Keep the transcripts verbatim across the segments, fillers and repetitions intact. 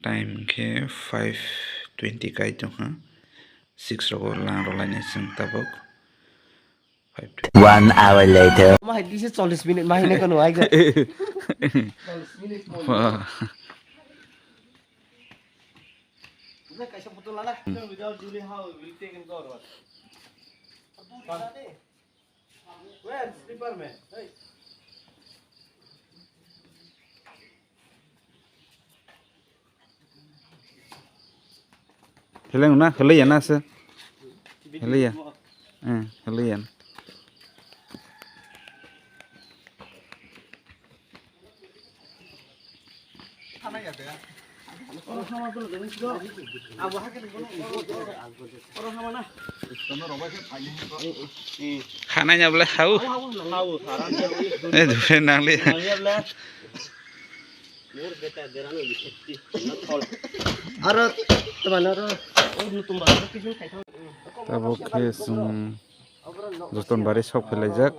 Time khe five twenty kai tongkha. Six rogo lang rwlainai chwng tabuk. Five twenty. One hour later. Ma hai dise chollish minute ma hinai kono ai ga. Chollish minute mo. Wah. Kaisa photo lana. Without Julie, how will take and go or what? Where slipper man? Hey. Heleng na, heleng ya na se. Heleng ya. Eh, heleng ya. Khanai ya bole hau. Eh, dure nang le. Aro teman aro. Tabuk khe chwng Jotonbari sok phailaijak.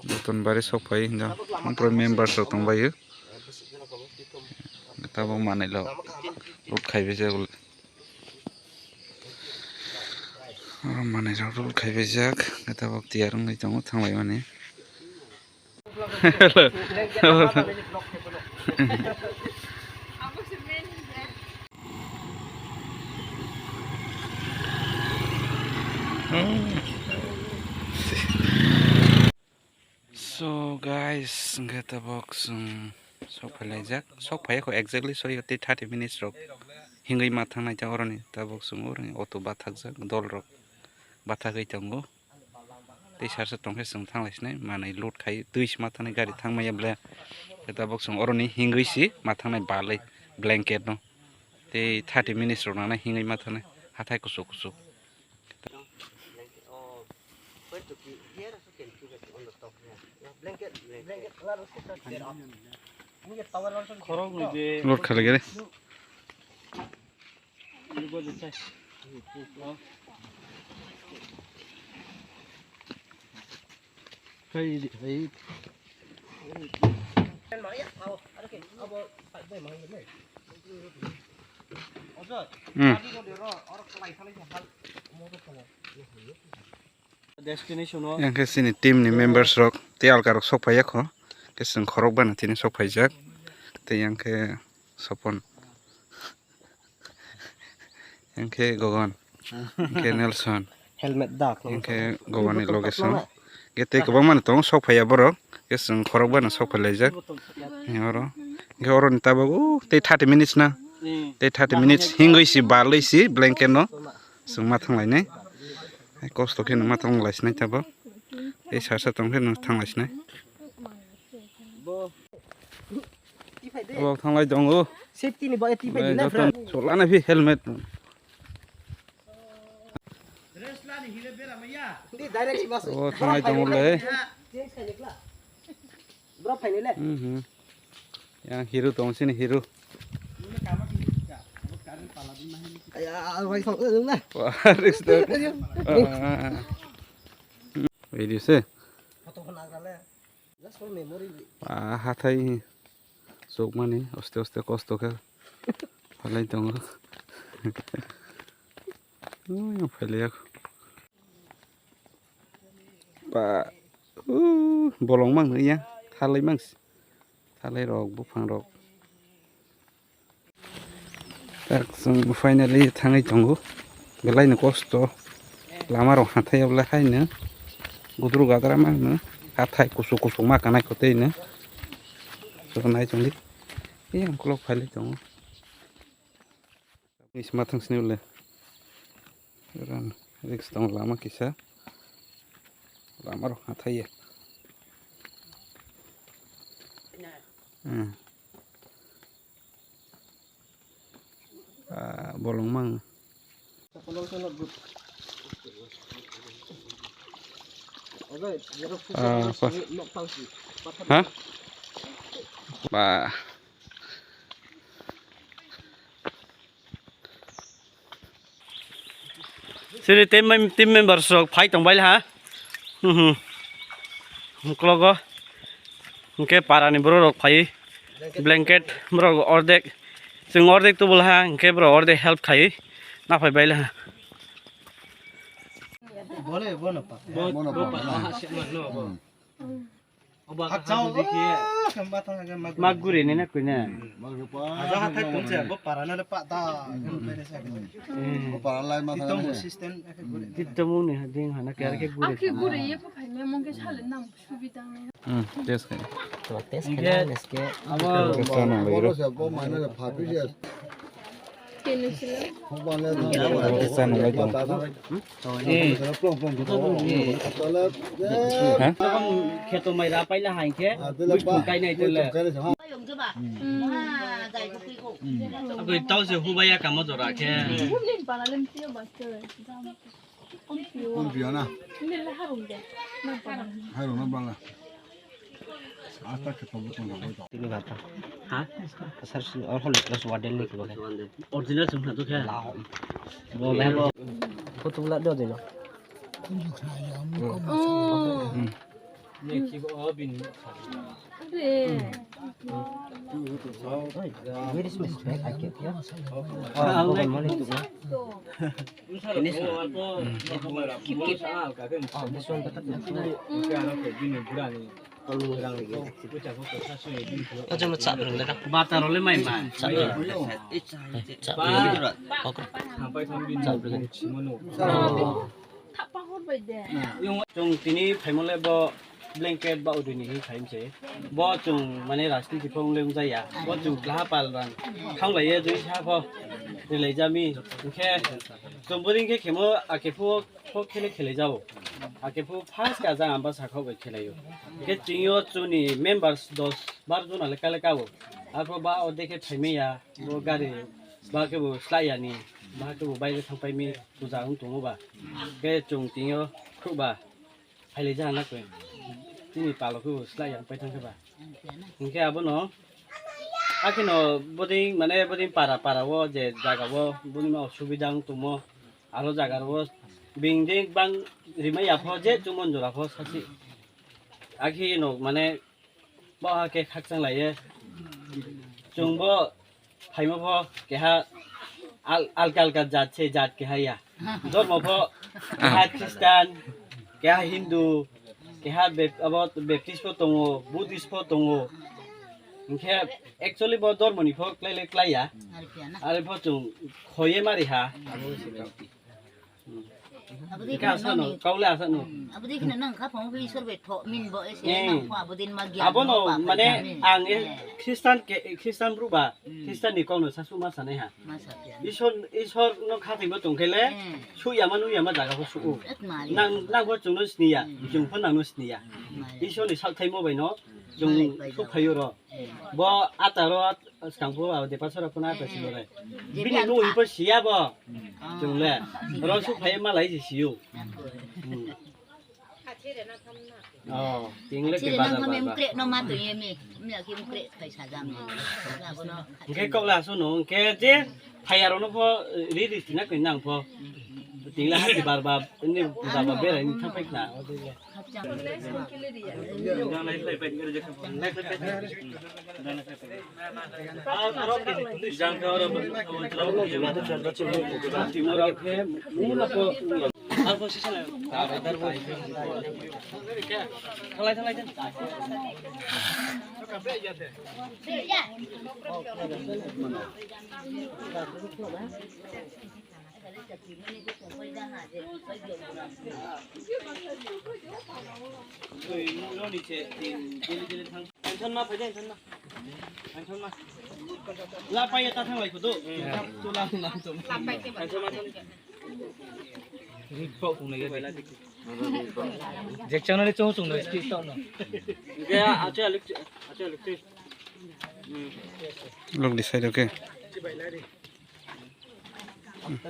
Jotonbari sok phai hwnjak. Ompore member rok tongbaio. Tabuk manwi rok loot khaibaijak. Oro manwi rok loot khaibaijak. Tabuk tiyar wngwi tongo thanglaimani. So guys, hwnkhe tabuk chwng sok phailaijak, sok phaiya kho exactly, sorry, tei thirty minutes rok hingwi ma thangnai ta oroni, tabuk chwng oroni auto bathakjak, dol rok bathagwi tongo. Tei sarsa tongkhe chwng thanglai sinai, manwi load khai twi se ma thangnai gari thangmaya ble. Khe tabuk chwng oroni hingwi se ma thangnai balwi blanket no. Tei thirty minutes rok nangnai hingwi ma thangnai hathai kuchuk kuchuk. Load khaligere. Hmm. Destination o. Yang khe chini team ni members rok tei alka rok sok phaiya kho. Khe chwng khorok bana tini sok phaijak. Tei yang khe Sopon. Yang khe Gogon. Yang khe Nelson. Helmet dak. Yang khe Gogon ni location. Khe tei kwbangma ni tongo sok phaiya borok. Khe chwng khorok bana sok phailaijak. Yang oro. Yang khe oro ni tabuk, uh, tei thirty minutes na. Hmm. Tei thirty minutes hingwi si balwi si blanket no. Chwng ma thanglainai. Hai kosto khe no ma thanglaisinai tabuk. Tei sa sa tong khe no thanglaisinai. Bo. Obo thanglai tongo. Safety ni bo, eh, twi phai di na, joto bra. Solana phi helmet. Di direct si mas. Obo thanglai tongo le. Change khai ni kla. Bro, phaini le. Mhm. Yang hero tong sini hero. Aya, wai song, eh, na. Wah, risk tu. Video se. Photo ko nagra le. Just for memory. Ah, hathai chukmani, oste oste kosto khe phalai tongo. Ui, phailaiyak. Ba, uh, bolong mang ya, thalai mang si. Thalai rok, buphang rok. Tak chwng finally thangwi tongo. Belai no kosto. Lama rok hathai o belai hai no. Gudru gadra mang no. Hathai kusuk kusuk ma kanai kotei no. So nai chongdi. Yang kolok phalai tongo. Nis ma thang sini ule. Ran risk tong lama kisa. Lama rok hathai ya. Hmm. Ah, bolong mang. Ah, pa. Ha? Ba. Sini team mem-, team members rok phai tong bai ha. Hmm, hmm. Uklogo. Hwnkhe para ni borok rok phai. Blanket borok ordek. Chwng ordek tubul ha, hwnkhe borok ordek help khai naphai baila ha. Bole, bono pa. Bono pa. Mak guri ni na koi na. Aja hathai tongse, bo para na le pa da. Bo para lai ma thang. System. Tito mung ni ding hana kya ke guri. Akhe guri ye pa phai me mung ke sale nang subida. Hmm, test khai. To test khai na neske. Abo test khai na. Boro se bo mana le phapi se. Test khai na lai tong. Kheto mai ra paila hai khe. Buitung kai nai tole. Agoi tau se hubaya kamo jora khe. Pon piyo na. Harung na bala. Asta ke tobo tong gabo to. Tini bata. Ha? Sir, si or hol plus warden ni kibo. Original sum na to khe. Bo ba. Photo la do de lo. Where is my bag? I can't, yeah. Oh, oh, money to go. Finish na. Keep, keep. Oh, this one. Aja ma chap rang da. Bata role mai ma. Chap rang. Chap rang. Okay. Chap rang. Thapa hor bai de. Chwng tini phaimole bo blanket ba udini hi khaimse. Bo chwng mane rajniti phong le wngjaya. Bo chwng klaha pal rang. Khanglaiye joi sa pho. Rilai jami. Hwnkhe chwng bodin khe khemo akhe pho, pho khele khele jao. Akhe pho first ka jang amba sakho bai khelaio. Hwnkhe chwngyo chwngni members dos bar jona le kale kao. Arpho ba o dekhe phaimaya. Bo gari ba khe bo slai yani. Ba khe bo baire thang paimi. Puja wng tongo ba. Khe chwng tini o khuk ba. Phailai jana khe. Chini palo khe bo slai yang pai thang khe ba. Hwnkhe abono. Akheno boding mane boding para para o je jaga o boding no subida wng tongmo. Aro jaga ro bing ding bang rimai ya pho je chumon jora pho sasi. Akheno mane Bo hakhe khakchang laiye. Chwng bo phaima pho keha al-, alka alka jat se, jat keha ya. Dormo pho keha Christian, keha Hindu, keha bep-, abo Baptist pho tongo, Buddhist pho tongo. Hwnkhe actually bo dormo ni pho klai le klai ya. Ari pho chwng khoye mari ha. Abodin khe asano, nokni kaule asano. Hmm, abodin kheno nang kha phang khe Isor bai tho min bo ese nang pho abodin ma gyan. Abono mane ang Christian ke, Christian bru ba, Christian ni kokno sasu ma sanai ha. Isor, Isor no kha thai bo tong khe le, su yama nu yama jaga pho su u. Nang, nang pho chwng no sini ya, chwng pho nang no sini ya. Isor ni sak thai mo bai no, chwng su phai o ro. Bo ataro at-, skang pho abo Depasora phano ata si bo lai. Bini nung hi pho siya bo. Chwng le. Oro su phai ma lai si siyo. Hmm. Oh, ting le ke bajar ba. Mukre no ma to ye mi. Mi akhi mukre phai sa jam. Abono. Hwnkhe kok la su no, hwnkhe je phai aro no pho ri ri tina koi nang pho. Ting le hati bar ba, ni bar ba berai ni thang phai khna. Jek channel ni chong chong no, skip tong no. Lok di side, okay.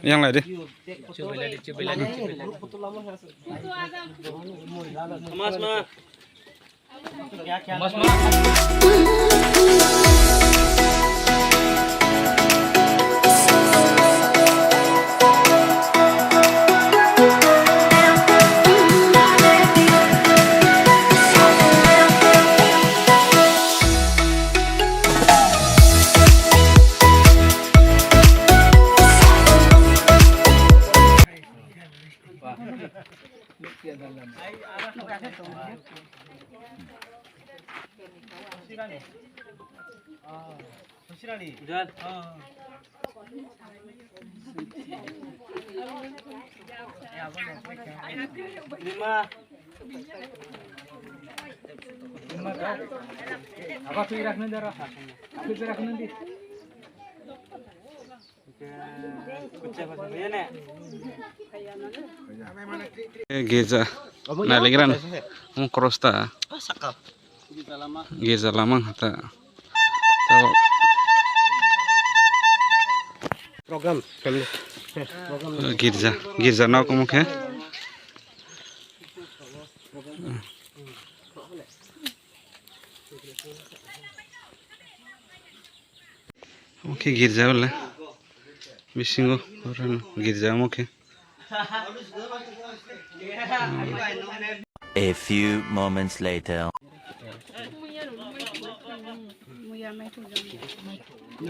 Yang lai di. Chubai lai di, chubai lai di, chubai lai di. Mas ma. Mas ma. Girja nailagrano omo cross ta. Girja lama hata. Program family. Girja, girja nok omo khe. Omo khe girja wle. Bisingo girja omo khe. A few moments later.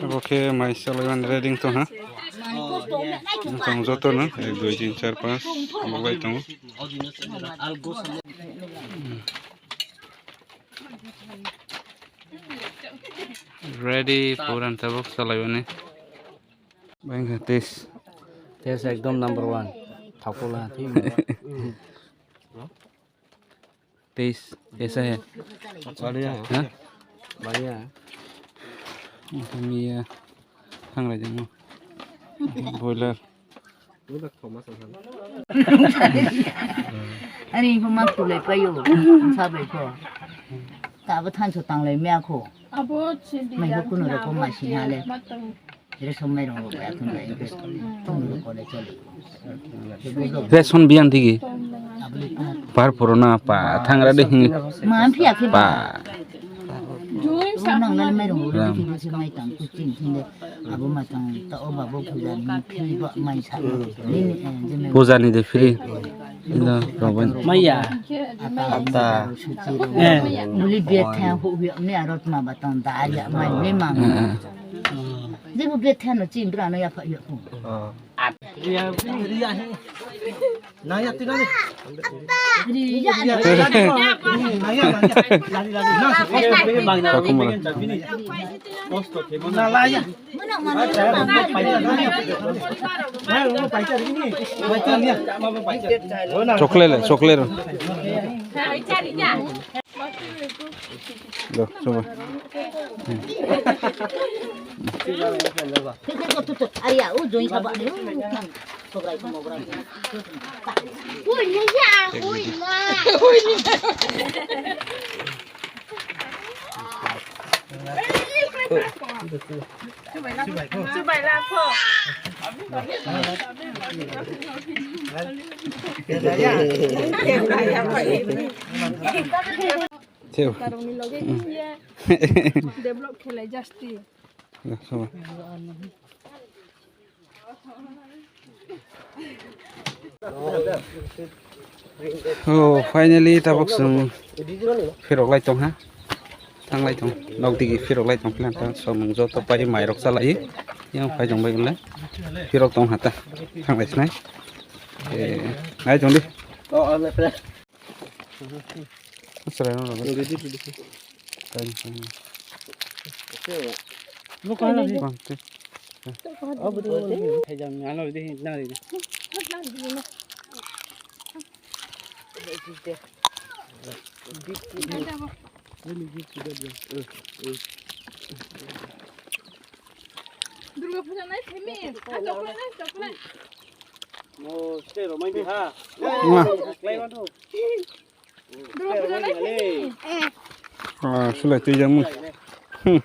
Obo khe mai salaiman ready wng tong ha. Wng tong joto no ek dui tin char panch obo bai tongo. Ready puran tabuk salaiwani. Bangkha taste. Taste ekdom number one. Thaukula. Taste kaisa hai? Bhai, bhai. Bhai. Miya thanglai jang. Boiler. Ani ko ma kulai payo. Sabai ko. Tabo thanso tanglai miya ko. Mai ko kuno roko ma sinale. Ration biyang digi. Par purona pa thangra de hin. Pa. Puja ni de free. Ino, Robin. Maya. Ata. Eh. Muli bia thang hu hu ni arot ma batang da ya mai ni mang. Eh, eh. Jibu bia thang no chin bra no ya pha ya hu. Ah. Ya, ya, ya. Na ya ti na ni. Ri ya. Na ya, na ya. Lari, lari. Na sa ko mang. Kosto ke. Na la ya. Chocolate, chocolate. Lo, coba. Theo. Develop khelai jasti. Oh, finally tabuk chwng phirok lai tong ha. Thang lai tong. Nok digi phirok lai tong philan ta samung joto pai mai rok cha lai. Yang phai jong bai le. Phirok tong ha ta. Thang lai sinai. Eh, nai tong di. Chwrai no rw. Durga puja nai phimi. Chocolate, chocolate. Mo stay romai di ha. Durga puja nai phimi. Ah, sulai twi jang mung. Hmm.